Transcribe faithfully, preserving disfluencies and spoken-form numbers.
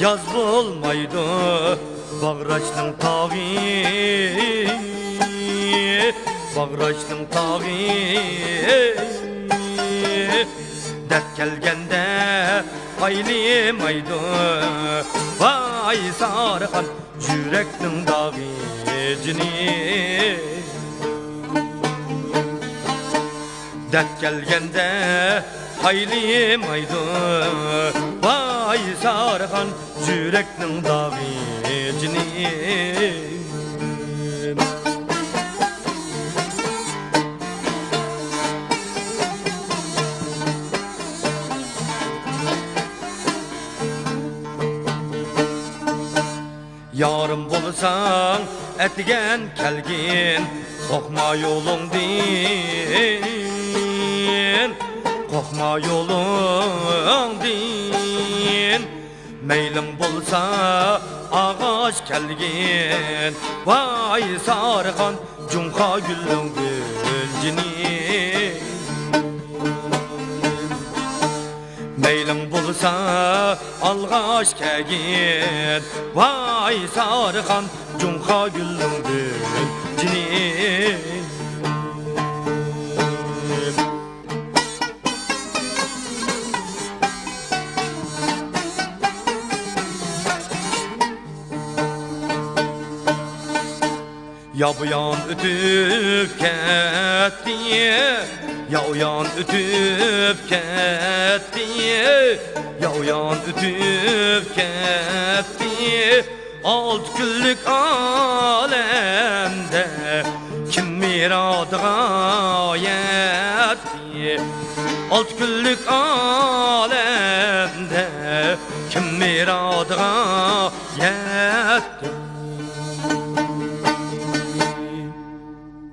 ياز بولمايدۇ باغراشنىڭ تاغى، باغراشنىڭ تاغى. دەرد كەلگەندە ئايلىمايدۇ، ۋاي سارىخان، يۈرەكنىڭ داغى جېنىم. دەرد كەلگەندە ئايلىمايدۇ، ۋاي سارىخان، يۈرەكنىڭ داغى جېنىم. يارىم بولساڭ ئەتىگەن كەلگىن، قورقما يولۇڭدىن، قورقما يولۇڭدىن. مەيلىڭ بولسا ئاغاچ كەلگىن، ۋاي سارىخان، جۇڭخۇا گۈلۈڭدىن جېنىم. مەيلىڭ بولسا ئالغاچ كەلگىن، ۋاي سارىخان، جۇڭخۇا گۈلۈڭدىن جېنىم. يا بۇيان ئۆتۈپ كەتتى، يا ئۇيان ئۆتۈپ كەتتى، يا ئۇيان ئۆتۈپ كەتتى. ئالتە كۈنلۈك ئالەمدە كىم مىرادىغا يەتتى؟ ئالتە كۈنلۈك ئالەمدە كىم مىرادىغا يەتتى؟